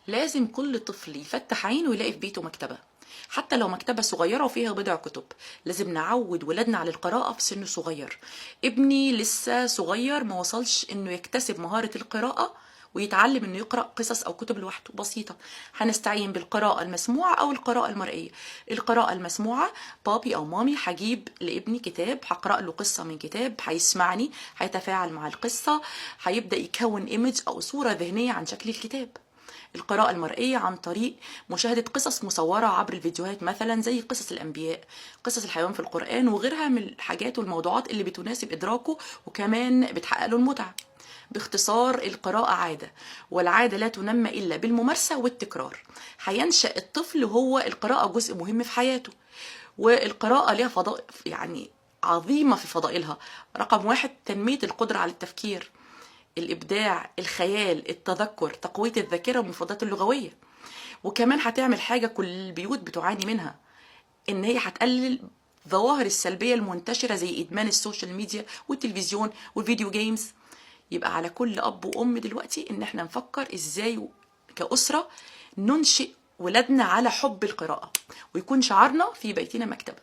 لازم كل طفل يفتح عينه ويلاقي في بيته مكتبة، حتى لو مكتبة صغيرة وفيها بضع كتب. لازم نعود ولادنا على القراءة في سن صغير. ابني لسه صغير، ما وصلش انه يكتسب مهارة القراءة ويتعلم انه يقرأ قصص او كتب لوحده. بسيطة، هنستعين بالقراءة المسموعة او القراءة المرئية. القراءة المسموعة، بابي او مامي هجيب لابني كتاب، هقرأ له قصة من كتاب، هيسمعني، هيتفاعل مع القصة، هيبدأ يكون image او صورة ذهنية عن شكل الكتاب. القراءة المرئية عن طريق مشاهدة قصص مصورة عبر الفيديوهات، مثلا زي قصص الأنبياء، قصص الحيوان في القرآن، وغيرها من الحاجات والموضوعات اللي بتناسب إدراكه وكمان بتحقق له المتعة. باختصار، القراءة عادة، والعادة لا تنمى إلا بالممارسة والتكرار. هينشأ الطفل وهو القراءة جزء مهم في حياته. والقراءة ليها فضائل يعني عظيمة. في فضائلها رقم 1 تنمية القدرة على التفكير، الإبداع، الخيال، التذكر، تقوية الذاكرة والمفردات اللغوية. وكمان هتعمل حاجة كل البيوت بتعاني منها، إن هي هتقلل الظواهر السلبية المنتشرة زي إدمان ال social media والتلفزيون وال video games. يبقى على كل أب وأم دلوقتي إن احنا نفكر إزاي كأسرة ننشئ ولادنا على حب القراءة، ويكون شعارنا في بيتنا مكتبة.